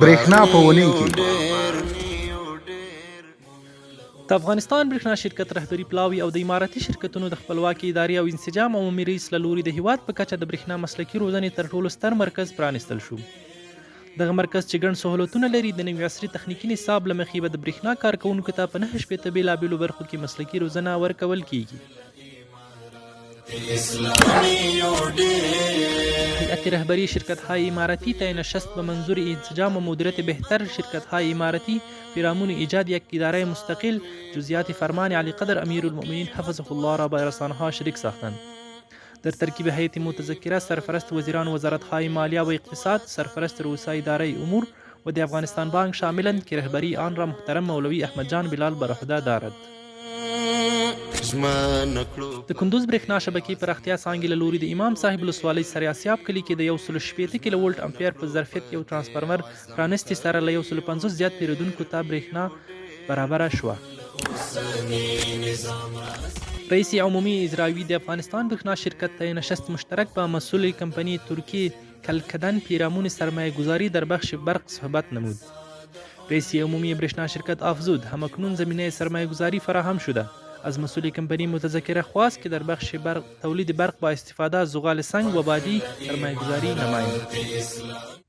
برېښنا په اونۍ کې. د افغانستان برښنا شرکت رهبري پلاوي او د امارتي شرکتونو د خپلواکې ادارې او انسجام عمومي رئیس له لوري د هیواد په کچه د برښنا مسلکي روزنې تر ټولو ستر مرکز پرانیستل شو. دغه مرکز چې ګڼ سهولتونه لري، د نوي عصري تخنیکي نصاب له مخې به د برښنا کارکوونکو ته په 69 بېلابېلو برخو کې مسلکي روزنه ورکول کېږي. هیئت رهبری شرکت های امارتی طی نشست به منظور انسجام و مدیریت بهتر شرکت های امارتی پیرامون ایجاد یک اداره مستقل جزئیات فرمان علی قدر امیرالمؤمنین حفظه الله را به رسانه‌ها شریک ساختند. در ترکیب هیئت متذکره سرپرست وزیران وزارت های مالیه و اقتصاد، سرپرست رؤسای اداره امور و د افغانستان بانک شاملند که رهبری آن را محترم مولوی احمد جان بلال بر عهده دارد. د کندوز برېښنا شبکې پراختیا څانګې له لوري د امام صاحب ولسوالۍ سر اسیاب کلي کې د 160 کیلو ولټ امپیر په ظرفیت یو ترانسفرمر پرانیستې سره له 150 زیات پیرودونکو ته برېښنا برابره شوه. رئیس عمومي اجرایوي د افغانستان برېښنا شرکت ته نشست مشترک با مسئول کمپنی ترکیې کلکدن پیرامون سرمایه گذاری در بخش برق صحبت نمود. رئیس عمومی برشنا شرکت افزود همکنون زمینه سرمایه گذاری فراهم شده از مسئول کمپنی متذکره خواست که در بخش برق تولید برق با استفاده از زغال سنگ و بادی سرمایه گذاری نمایند.